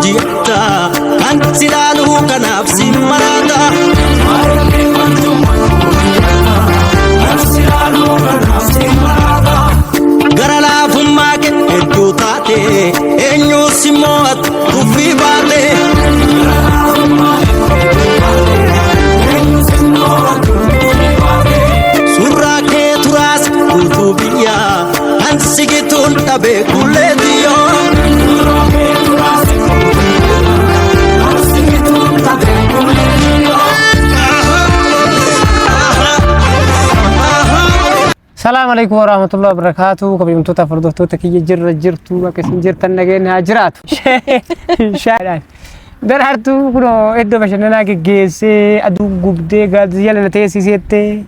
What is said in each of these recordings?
booji'atta kan si laaluu kanaaf si maraata. Gara laafummaa kee hedduu taate eenyu si mo'atu tuffii baate. Suuraa kee turaas guutuu biyyaa kan si gituun dhabe kullee diyyoo. Salaam alaikum warahmatullahi wabarakatuh. Kabajamtoota hordoftoota kiyya jirra jirtu bakka isin jirtan nageenya haa jiraatu. Shaadhaan. Daraartuu kunoo iddoo bashannanaa geggeessee aduu gubdee gaaddisa jala na teessiseettee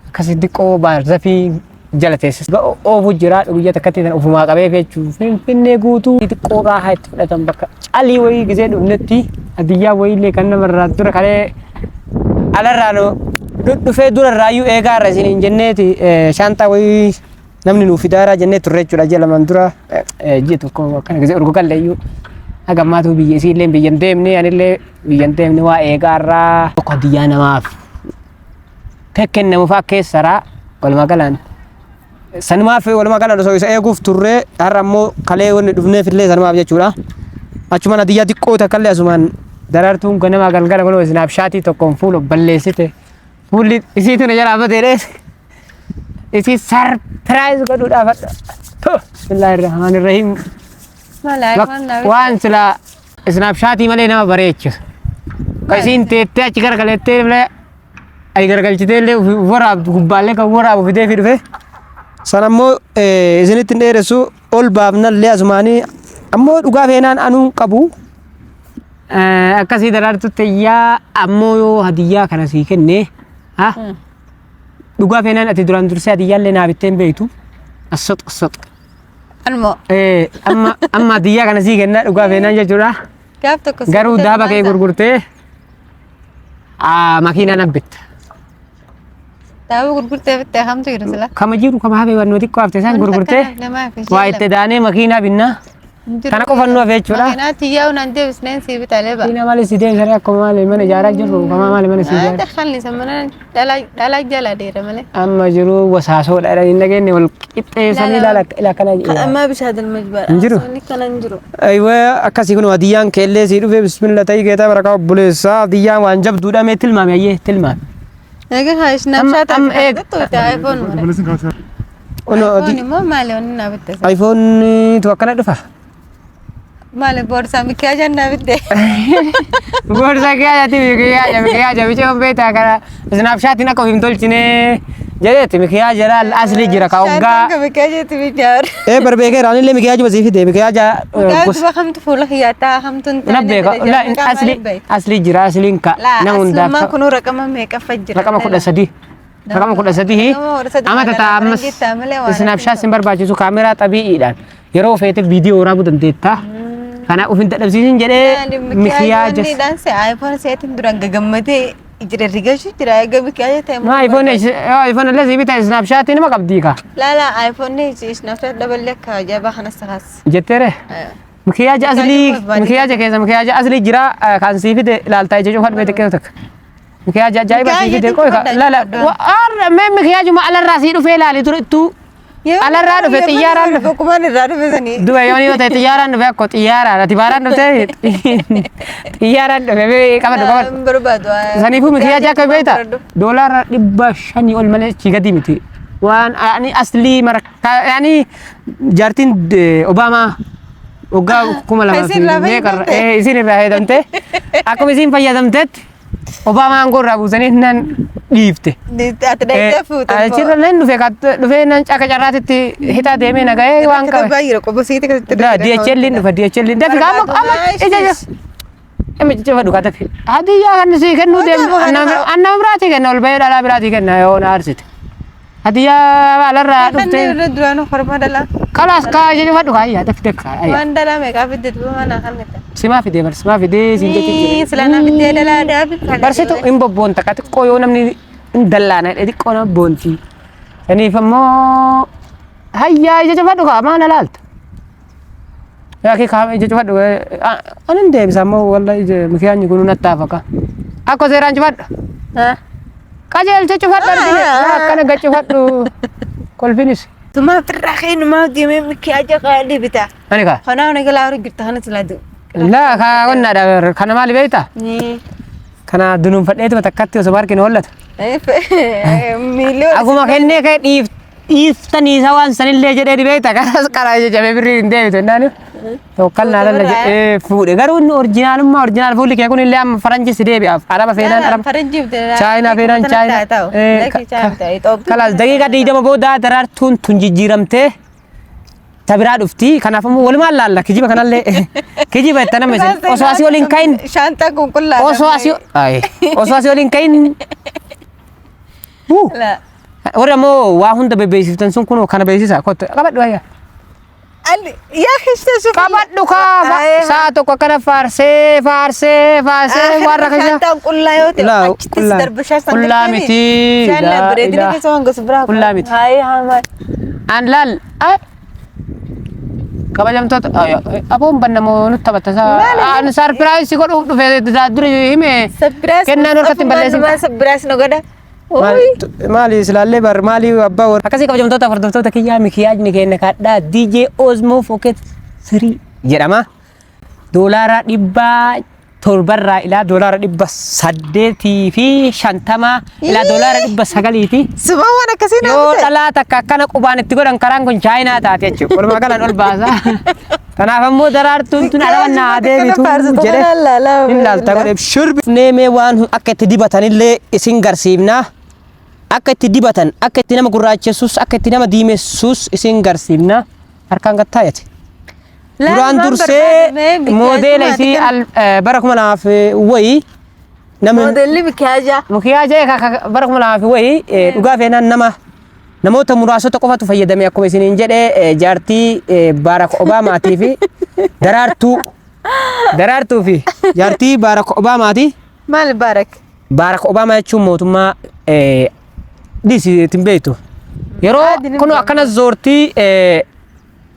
akkasii xiqqoo baarzafii jala teessise. Oofu jira guyyaa takkatti tan ofumaa qabee jechuun Finfinnee guutuu xiqqoo raahaa itti fudhatan bakka calii wayii gisee dhufnetti hadiyyaa wayiillee kan namarraa dura kalee alarraa nu dhufee durarraayyuu eegaarra isin hin jenneeti shaanxaa wayii namni nuu fidaaraa jennee turre jechuudha ji'a lamaan dura ji'a tokko akkana gisee urgu galleeyyuu haga ammaatuu biyya isiillee biyya hin deemne anillee biyya hin deemne waa eegaarraa tokko hadiyyaa namaaf kennamu fa'aa keessaraa walumaa galaan sanumaaf walumaa galaan osoo isa eeguuf turre har'a ammoo kalee wanni dhufneef illee sanumaaf jechuudha. Achumaan hadiyyaa xiqqoo takka illee asumaan Daraartuun ganamaa galgala kunoo isnaapshaatii tokkoon fuula balleessite. Fuulli isiitu na jalaa bateedhe. Isii sarpiraayiz godhuudhaaf hadha. Bismillahirrahmanirrahiim. Waan silaa isnaapshaatii malee nama bareechu. Ka isiin teettee achi garagalettee malee ani garagalchitee illee waraabdu gubbaallee kan waraabu fidee fi dhufe. Sana immoo isinitti hin dheeressu ol baafnallee asumaanii ammoo dhugaa feenaan anuu hin qabu. Akkasii Daraartutti yaa ammoo yoo hadiyyaa kana sii kenne ha dhugaa feenaan ati duraan dursee hadiyyaallee naa bittee hin beektu. Assox assox. Anmoo Amma amma hadiyyaa kana sii kennaa dhugaa feenaan jechuudha. gaaf tokko si Garuu bitee daaba kee maal ta'a? gurgurtee makiinaa nan bitta. Daaba gurgurtee bittee kamtu jiru sila? Kama jiru kama hafe wannoo xiqqoo hafte isaan Wanta gurgurtee akkana namaa fi waa ishee itti daanee makiinaa binnaa. Hin jiru. Kana qofa nu hafe jechuudha. Makiinaa tiyyaa naan deebisneen sii bitalee ba'a. Makiinaa maali si deebisanii akkuma maali mana ijaaraa jirru kama maali mana si Maa ijaara. dakhalni isa mana dhalaa jala deera malee. Amma jiru wasaasoodha jedhanii hin dhageenye wal qixxeessanii ilaala ila kana. Ammaa bishaan dalma Hin jiru. Inni kana hin jiru. Aywa akkasii kun hadiyyaan keellee sii dhufe bismillah ta'ii keetaa barakaa obboleessaa hadiyyaan waan jabduudha mee tilmaami ayyee tilmaami. Egaa haa Snapchat Amma eeg. ati iPhone mare. Ono iPhone immoo maali wanni naa bitte? iPhone tu akkana dhufa. Maali boorsaa mikiyaa naa bitte? Boorsaa kiyyaa mikiyaa mikiyaa bichee beektaa kana Snapchatiin akka of hin tolchine jedheetti mikiyaa jala asli jira ka hoggaa. Mikiyaa jetti mikiyaa. Ee barbeekeera anillee mikiyaa juba sii fide mikiyaa jaa Gosa kamtu fuula kiyyaa kamtu hin Na beeka la asli asli jira asliin ka nama hundaaf Asummaan kunuu raqama meeqaffa jira? raqama 13 raqama 13 amata ta'a ammas Snapchat sin barbaachisu kaameraa xabii'iidhaan yeroo feete viidiyoo waraabuu dandeetta. Kana of hin dadhabsiisin jedhee mikiyaa jas. Mikiyaa se iPhone seetiin duraan gagammatee jira rigashu jira egaa mikiyaa ta'e. Ma iPhone iPhone illee si bita Snapchat nama qabdii ka Laala iPhone Snapchat daballee akka jabaa kanas kaas. jetteere. Mikiyaa aslii mikiyaa keessa mikiyaa aslii jira kan sii fide ilaaltaa ija cufadhu beekte takka. Mikiyaa ajaa'iba sii fide qoy laala arra mee mikiyaa juma alarraa sii dhufee ilaali ture ittuu alarraa dhufe xiyyaaraan dhufe. Bokumaan irraa dhufe sanii. Duba yoo yoo ta'e xiyyaaraan dhufe akkoo xiyyaaraan ati baaraan dhufte xiyyaaraan dhufe mee qabadhu qabadhu. Hin barbaadu. Saniifuu mikiyaa akka beekta doolaara 500 ol malee achii gadi miti. Waan ani aslii markaa yani jaartiin Obaamaa waggaa 2000 fi Isin irraa meeqa irra fayyadamte? isin irraa fayyadamte akkuma isin fayyadamtetti Obaamaa aangoo irraa buusanii nan dhiifte. Ati dhaqxee fuute. Achirra nan dhufe dhufee nan akka carraatitti hixaa deemee nagahee waan qabe. Baay'ee qobosiiti akkasitti. Da DHL dhufa DHL dafi amma amma ija ija. Amma ija fadhu katafi. Hadiyyaa kan sii kennuu deemu annama biraatii kenna ol bahee dhalaa biraatii kenna yoo na aarsite. Hadiyyaa alarraa Kanneen dhuftee. irra duraanuu horma dhalaa. Kalaas kaa ija fadhu kaa ayyaa dafi dafi kaa ayyaa. Waan dhalaa meeqaa fidde duuba mana kan itti. Simaa fidee bar simaa fidee siin jechuun jira. Silaa fiddee dhalaa daafi. Barsitu hin bobboonta ka xiqqoo yoo namni hin dallaana jedhe xiqqoo nama boonti. Saniif ammoo hayyaa ija cufadhu kaa maal alaalta. Yaa kee kaa'ame ija cufadhu. Anin deebisa ammoo wallahi ija mikiyaanyi kun nattaaf akka. Akka seeraan cufadhu. Qajeelcha cufadhu argine. Akkana gad cufadhu. Kolfinis. Tumaa firraa kee numaa deemee mikiyaaja qaalii bitaa. Ani kaa. Kanaa ona galaa horii jirta kana silaa du'u. Laa kaa qonnaadha. Kana maali beektaa? Kana dunuunfadheetuma takkatti osoo arginu hollata. Miiliyoona. Akkuma kennee kee dhiiftanii isa waan sanillee jedhee ni beekta kanas karaa jajjabee birrii hin deebitu jennaan tokkal naa lalla jedhee fuudhe garuu inni orjinaalummaa orjinaal fuulli kee kun illee amma faranji si deebi'aaf araba feenaan araba chaayinaa feenaan chaayinaa kalaas daqiiqaa 20 booda daraartuun tun jijjiiramtee ta biraa dhufti kanaaf ammoo walumaan laalla kijiba kanallee kijiba itti nama isin osoo asii waliin kahin Shaantaa qulqullaa. osoo asii ay osoo asii waliin kahin Wuu. Warri ammoo waa hunda bebeeksiftan sun kunoo kana beeksisa kottu qabadhu ayya. Yaa kishte suuf. Qabadhu kaa sa'a tokko akkana faarsee faarsee faarsee waan rakkisaa. Shaantaan qullaa yoo ta'e Laa, achitti si qullaa. darbashaa san Qullaa gartee miti. Shaanna Laa bareedina ilaa. keessa waan gosa biraa. Qullaa miti. Haayee hamaa. An laal kabajamtoota aboon bannamoo nutti taphata isaa an sarpiraayisii godhuuf dhufe dura hime Sabiraas. kennaan harkatti hin balleessin. Sabiraas nu godha. Maali silaallee bar maali abbaa warra. Akkasii kabajamtoota hordoftoota kiyyaa mikiyaajni keenya kadhaa DJ Osmo Pocket 3 jedhama. Doolaara 700rraa ilaa doolaara 850 ilaa doolaara 900ti. Suba waan akkasii naa Yoo bite. dhalaa takka akkana qubaan itti godhan karaan kun chaayinaa taate jechuudha. Walumaa galaan ol baasa. Kanaaf ammoo daraartuun tun araba naa deebitu jedhe. Hin laalta godhe shurbi. Neemee waan akka itti dibatanillee isin garsiifna. Akka itti dibatan, akka itti nama gurraachessus, akka itti nama diimessus isin garsiifna. Harkaan gattaayate. Duraan dursee moodeela isii bara 2000 wayii namni Moodeelli mikiyaajaa. Mikiyaajaa bara 2000 wayii dhugaa feenaan nama namoota muraasota qofatu fayyadame akkuma isiniin jedhe jaartii Barack Obaamaatii fi daraartuu daraartuu fi jaartii Barack Obaamaati. Maal Barack? Barack Obaamaa jechuun mootummaa dhiisi ittiin beektu. Yeroo Aadini kun akkana zoortii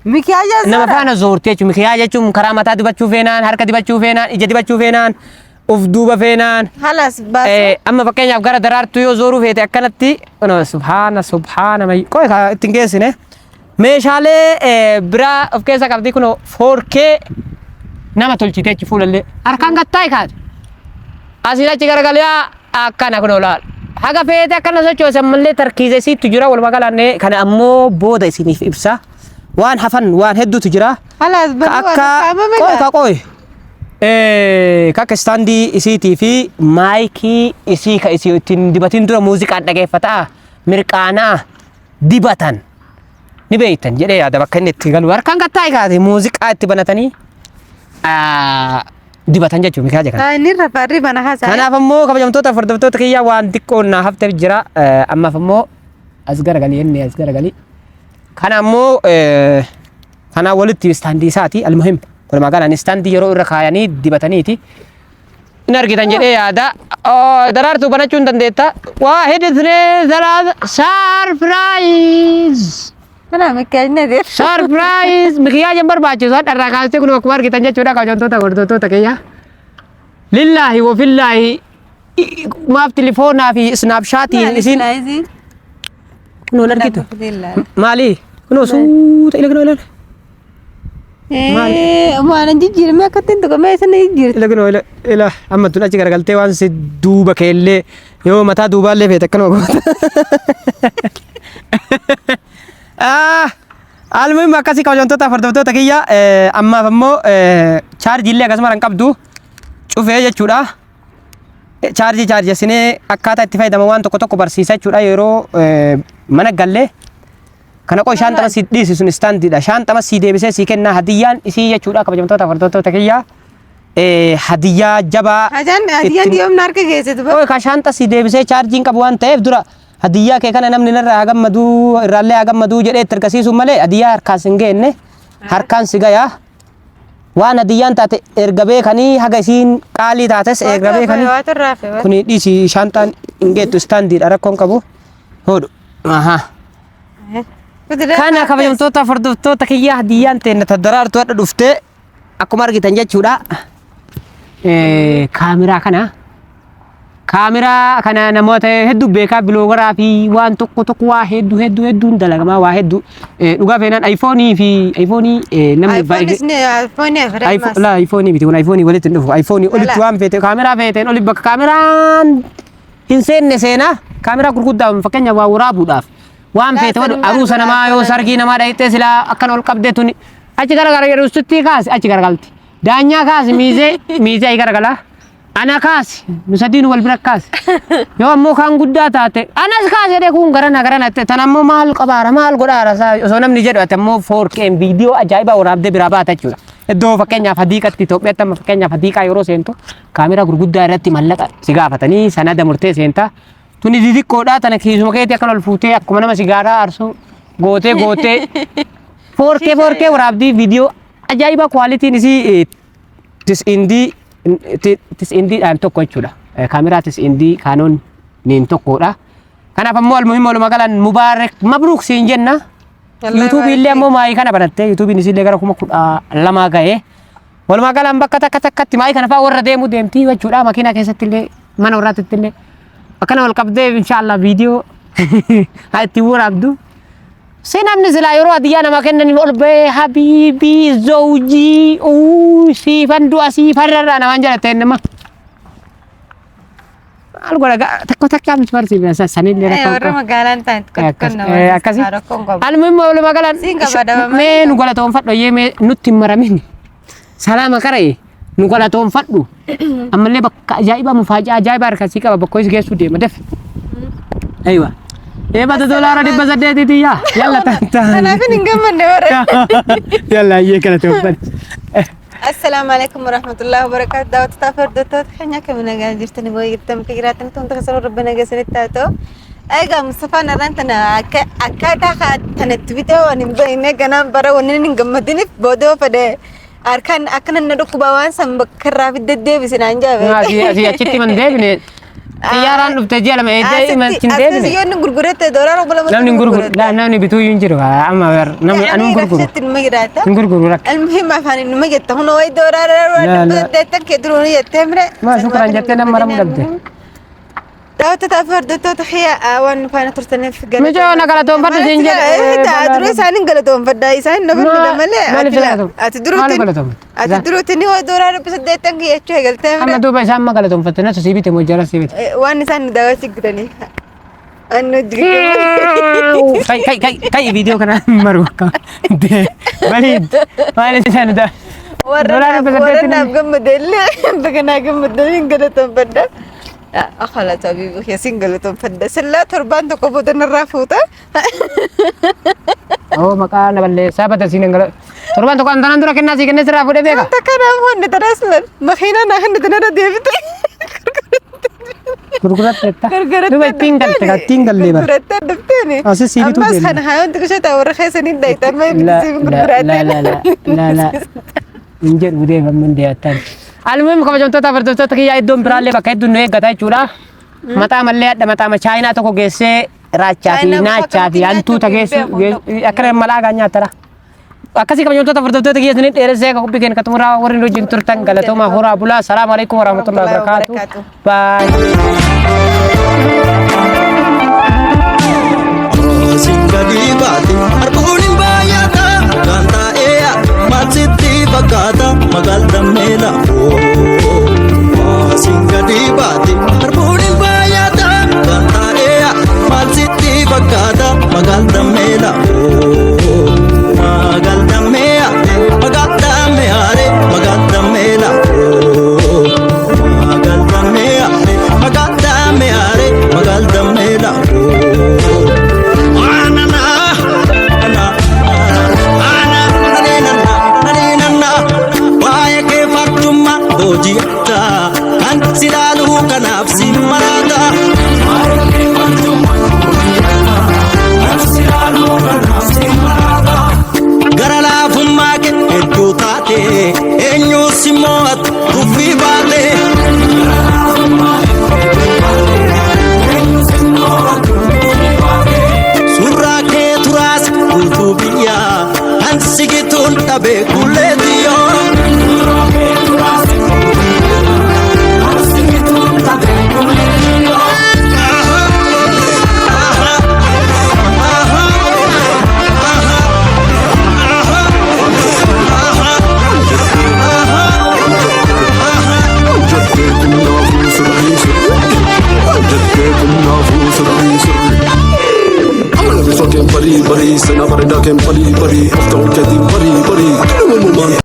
Mikiyaajaa nama faana zoortii jechuun mikiyaa jechuun karaa mataa dibachuu feenaan harka dibachuu feenaan ija dibachuu feenaan uf duuba feenaan Halas baasuu. Amma fakkeenyaaf gara daraartuu yoo zooruu feete akkanatti kunoo subhaana subhaana may Qoy kaa ittiin geessine meeshaalee biraa of keessaa qabdi kunoo 4K nama tolchite jechuun fuulallee harkaan gattaa'e kaate asiin achi garagalee akkana kunoo laal haga feete akkana sochoose ammallee tarkiiza isiittu jira walumaa galaan kana ammoo booda isiniif ibsa waan hafan waan hedduutu jira. Halas Ka banuu waan akka kaamame qoy ka qoy ka akka istaandii isiitii fi maayikii isii ka isii ittiin dibatin dura muuziqaan dhageeffataa mirqaanaa dibatan ni beektan jedhee yaada bakka inni itti galu harkaan gattaa'e kaate muuziqaa itti banatanii dibatan jechuudha mikiyaa kana. Inni rafaarri bana haasaa. Kanaaf ammoo kabajamtoota hordoftoota kiyyaa waan xiqqoon naa hafteef jira ammaaf ammoo as garagalii inni as garagalii. Kana ammoo kanaa walitti istaandii isaati almuhim walumaa galaan istaandii yeroo irra kaayanii dibataniiti. In argitan jedhee yaada. Daraartuu banachuu hin dandeetta. Waa hidhitnee daraar sarpiraayiz. Kana mikiyaajni adeer. Sarpiraayiz mikiyaajan barbaachisu hadha irraa kaastee kun akkuma argitan jechuudha kabajamtoota hordoftoota kiyyaa. Lillaahi wa fillaahi maaf tilifoonaa fi isnaapshaatiin isin kunoo hin argitu maali kunoo suuta ila kunoo ilaala Waan jijjiirame akkatti hin tuqamee isin jijjiirte. ila kunoo ila ila amma tun achi garagaltee waan si duuba keellee yoo mataa duubaallee feete akkanuma goota. Almuhim akkasii kabajamtoota hordoftoota kiyya ammaaf ammoo chaarjii illee akkasuma hin qabdu cufee jechuudha. Chaarjii chaarjessinee akkaataa itti fayyadaman waan tokko tokko barsiisa jechuudha yeroo mana gallee. Kana qoy shaanxama si dhiisi sun istaandiidha. Shaanxama si deebisee si kennaa hadiyyaan isii jechuudha kabajamtoota hordoftoota kiyya. Hadiyyaa jabaa. Hajaan hadiyyaan yoomna harka geessitu ba. Qoy ka shaanxa si deebisee chaarjiin qabu waan ta'eef dura hadiyyaa kee kana namni narraa haa gammaduu irraallee haa gammaduu jedhee itti ergasiisuun malee hadiyyaa harkaan sin geenne harkaan si gayaa. Waan hadiyyaan taate erga beekanii haga isiin qaalii taates erga beekanii. Waatu raafe. Kuni dhiisi shaanxaan hin geettu istaandiidha rakkoon qabu. Hodhu. Ahaa. Kana kabajamtoota hordoftoota kiyyaa hadiyyaan teenna Daraartuu hadha dhuftee Akkuma argitan jechuudha. Kaameraa kana kaameraa kana namoota hedduu beekaa biloogaraa fi waan tokko tokko waa hedduu hedduu hedduun dalagamaa waa hedduu dhugaa feenaan iPhone fi iPhone namni iPhone ni iPhone afran. La iPhone miti kun, iPhone walitti hin dhufu. iPhone olitti waan feete kaameraa feeteen oli bakka kaameraan hin seenne seenaa. Kaameraa gurguddaa fakkeenyaaf waa waraabuudhaaf waan feete godhu aruusa namaa yoo sargii namaa dhayxee silaa akkan ol qabdee tuni achi garagara jedhu kaasi achi garagalti. Daanyaa kaasi, miizee miizee achi garagala. Ana kaasi, nu sadiin wal bira kaasi. Yoo ammoo kaan guddaa taate anas kaasi jedhee kun garana garana tan ammoo maal qabaara maal godhaara osoo namni jedhu ati ammoo 4K viidiyoo ajaa'ibaa waraabdee biraa baata jechuudha. Iddoo fakkeenyaaf hadiiqatti Itoophiyaatti amma fakkeenyaaf hadiiqaa yeroo seentu kaameraa gurguddaa irratti mallaqa si gaafatanii sanada murtee seentaa. Tuni xixiqqoodha, tana kiisuma keetii akkan ol fuutee akkuma nama sigaaraa aarsu gootee gootee 4K 4K waraabdii viidiyoo ajaa'iba qualityn isii tis'indii tis'indiidhaan tokko jechuudha. Kaameraa tis'indii Canon niin tokkodha. Kanaaf ammoo almuhimma walumaa galaan mubaarak mabruuk siin jenna. YouTubeii illee ammoo maayii kana banattee YouTubeiin isiillee gara 12,000 ga'ee. Walumaa galaan bakka takka takkatti maayii kana fa'aa warra deemu deemtii jechuudha. Makiinaa keessatti illee mana warraatti illee akkana wal qabdee inshaallah viidiyoo haa ittiin waraabdu. Si namni silaa yeroo hadiyyaa namaa kennaniif ol bahee habiibii zawjii uu siifan du'a siifan rarraa namaan jedha nama. Maal godha tokko takkaa miti barsiifna sanillee rakkoo Warra qaba. magaalaan ta'an Akkas xiqqoo akkasi. rakkoon qabu. Almuhimma walumaa galaan Siin qaba dhabama. mee nu galatoonfadhu ayyee mee nutti hin maramin. Salaama qara'e nu galatoonfadhu. Ammallee bakka ajaa'ibaa mufaajaa ajaa'ibaa harkasii qaba bakka ho'is geessuu deema def. Aywa. Eebata $800ti yaa. Yalla tanta. Kanaaf hin gammanne warra. Yalla ayyee galatoonfadhu. Assalaamu alaikum warahmatullahi wabarakatuh. Daawwattoota fi hordoftoota keenya akkam nagaa jirtani wayi jirtan bakka jiraatan ta'uun takka sarara rabbi nagaa isinitti haa ta'u. Egaa Mustafaan har'aan tana akka akkaataa tanatti bitee waan hin beekne ganaan bara wanni hin gammadiniif booda fedhe harkaan akka nan dhukkubaa waan san bakka irraa fidde deebise naan jaabe. Asii achitti man deebine. Xiyyaaraan dhufte ji'a 2 eeddee hin deebine. Asii yoo inni gurguratte $200 Namni hin gurguru. Namni bituu hin jiru. Amma namni anu hin gurguru. Numa jiraata. Hin gurguru rakki. المهم afaan numa jetta kun wayi doolaara La, la. 800 kee duruu jettee mire. Ma shukran jettee nama maramuu dhabde. Daawwattoota fi hordoftoota kiyya waan nu faana turtaniif Mijoo na galatoonfadhu siin jedhe. Dura isaaniin galatoonfadha isaan na fadhida malee. Maaliif galatoonfadha? Ati duruutti Maaliif galatoonfatta? ati duruutti ni wayi $800 kiyya jechuu eegaltee Amma mire. duuba isaan ma galatoonfatte natu sii bite moo jara sii bite. Waan isaan nu daawwachuu jiranii. Annu Kai kai kai kai viidiyoo kana maru akka. Baliid maaliif isaan da. warra $800 naaf gammade illee bakka naa gammadanii hin galatoonfadha. Akhala tabibu siin galatoonfadha. Sillaa torbaan tokko booda narraa fuuta. Oo maqaa na balleessaa bada siin hin gala. Torbaan tokko antanaan dura kennaa sii kennee sirraa fuudhee beeka. Takka naaf honne tanaas lan makiinaa naa honne tanarra deebite. Gurguratte. Gurguratte. Duuba ittiin galte ittiin gallee bara. Gurguratte dhufteeni. Asis sii bituu Ammas deemna. kana haa wanti kushaa warra keessanii dhayita amma La siif la gurguratte. la la la la hin jedhu deefamu dhiyaatan. Almuhim kabajamtoota hordoftoota kiyyaa iddoon biraallee bakka hedduun nu eeggata jechuudha. Mataa mallee hadha mataama chaayinaa tokko geessee raachaa fi Chaayinaa naachaa fi bakka hantuuta nyaachuu geessu hin beeku. akkana malaagaa nyaatara. Akkasii kabajamtoota hordoftoota kiyya isiniin dheeressee akka qophii keenya xumuraa warri nu wajjin turtan galatooma horaa bulaa. Salaamu alaikum warahmatullahi wabarakatuh. Bye. Siin gadi baate arguun hin baay'ata kan taa'ee maal sitti fakkaata magaalta meela. Siin gadi baate arguun hin baay'ata kan taa'ee maal sitti fakkaata magaalta meela. Magaalta mee'a magaalta mee'aare magaalta meela. Magaalta mee'a magaalta mee'aare magaalta meela. Anana, ana, ana, ana, ana, waa'ee kee farcummaa hojii kan si ilaaluu kanaaf si maraata. Waa'ee kee farcummaa hojii kan si ilaaluu kanaaf si maraata. Gara laafummaa kee hedduu taate eenyu si mo'atu tuffii baate. Gara laafummaa kee hedduu taate eenyu si mo'atu tuffii baate. Suuraa kee turaas guutuu biyyaa kan si gituun dhabe kulleetiyyoo. Sirrii sirrii. Amala bifa keen barii barii, seenaa bareedaa keen barii barii, of ta'uu keetiin barii barii.